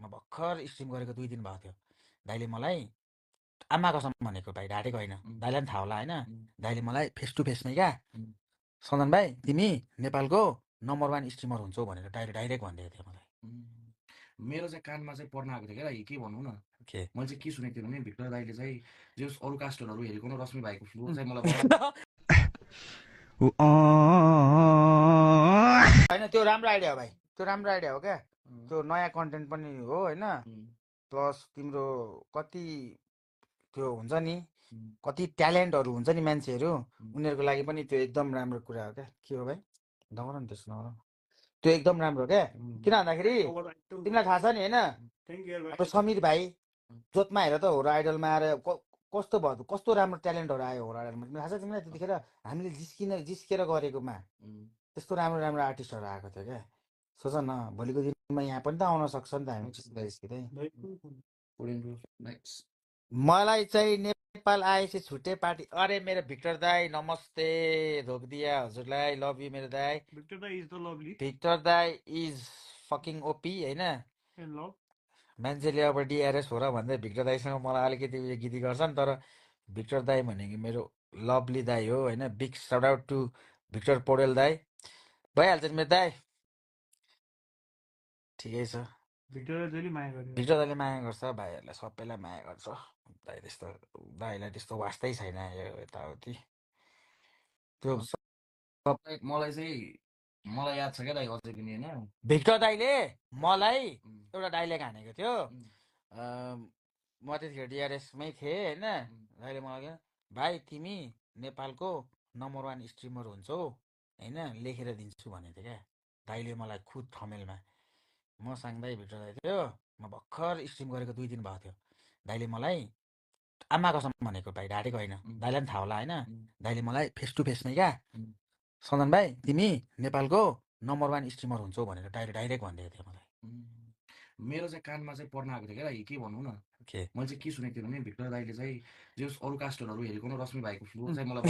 म भर्खर स्ट्रिम गरेको 2 दिन भएको थियो। दाइले मलाई आमा कसम भनेको भाइ, ढाँटेको होइन। दाइलाई पनि थाहा होला होइन। दाइले मलाई फेस टु फेसमै क्या सन्दन भाइ तिमी नेपालको नम्बर 1 स्ट्रिमर हुन्छौ भनेर डाइरेक्ट भनिदिएको थियो मलाई। मेरो चाहिँ कानमा चाहिँ पर्न आएको थियो क्या दाइ, के भन्नु न, के मैले चाहिँ के सुनेको थिएँ भने भिक्टर दाइले चाहिँ जो अरू कास्टरहरू हेरेको न रश्मि भाइको फ्लो चाहिँ मलाई होइन त्यो राम्रो आइडिया हो भाइ, त्यो राम्रो आइडिया हो क्या। त्यो नयाँ कन्टेन्ट पनि हो होइन, प्लस तिम्रो कति त्यो हुन्छ नि, कति ट्यालेन्टहरू हुन्छ नि मान्छेहरू, उनीहरूको लागि पनि त्यो एकदम राम्रो कुरा हो क्या। के हो भाइ, नगर नि त्यसो नगर, त्यो एकदम राम्रो क्या। किन भन्दाखेरि तिमीलाई थाहा छ नि होइन, अब समीर भाइ जोतमा हेर त होरो आइडलमा आएर कस्तो भयो, कस्तो राम्रो ट्यालेन्टहरू आयो होरो आइडलमा, थाहा छ तिमीलाई? त्यतिखेर हामीले जिस्केर गरेकोमा त्यस्तो राम्रो राम्रो आर्टिस्टहरू आएको थियो क्या। सोच न भोलिको दिनमा यहाँ पनि त आउन सक्छ नि त हामी जिस्किँदै। मलाई चाहिँ नेपाल आएपछि छुट्टै पार्टी। अरे मेरो भिक्टर दाई नमस्ते, धोकदिया हजुरलाई, लभ यु मेरो दाई। भिक्टर दाई इज फकिङ ओपी होइन। मान्छेले अब डिआरएस हो र भन्दै भिक्टर दाईसँग मलाई अलिकति उयो गिदी गर्छन्, तर भिक्टर दाई भनेको मेरो लभली दाई हो होइन। Big shout out to Victor Paudel दाई। भइहाल्छ नि मेरो दाई, ठिकै छ। भिक्टर दाईले माया गर्छ, भाइहरूलाई सबैलाई माया गर्छ। दाई त्यस्तो, दाईलाई त्यस्तो वास्तै छैन यो यताउति। त्यो मलाई चाहिँ मलाई याद छ क्या दाइ अझै पनि होइन, भिक्टर दाईले मलाई एउटा डाइलेग हानेको थियो। म त्यतिखेर डिआरएसमै थिएँ होइन। दाइले मलाई भाइ तिमी नेपालको नम्बर 1 स्ट्रिमर हुन्छौ होइन, लेखेर दिन्छु भनेको थियो क्या दाइले मलाई खुद थमेलमा। म साङ्दै भिक्टर दाइ थियो, म भर्खर स्ट्रिम गरेको 2 दिन भएको थियो। दाइले मलाई आमा कसम भनेको भाइ, ढाँटेको होइन। दाइलाई पनि थाहा होला होइन। दाइले मलाई फेस टु फेसमै क्या सन्दन भाइ तिमी नेपालको नम्बर 1 स्ट्रिमर हुन्छौ भनेर डाइरेक्ट भनिदिएको थियो मलाई। मेरो चाहिँ कानमा चाहिँ पर्न आएको थियो क्या दाइ, के भन्नु न, के मैले चाहिँ के सुनेको थिएँ भने भिक्टर दाइले चाहिँ जो अरू कास्टरहरू हेरेको न रश्मि भाइको फ्लो चाहिँ मलाई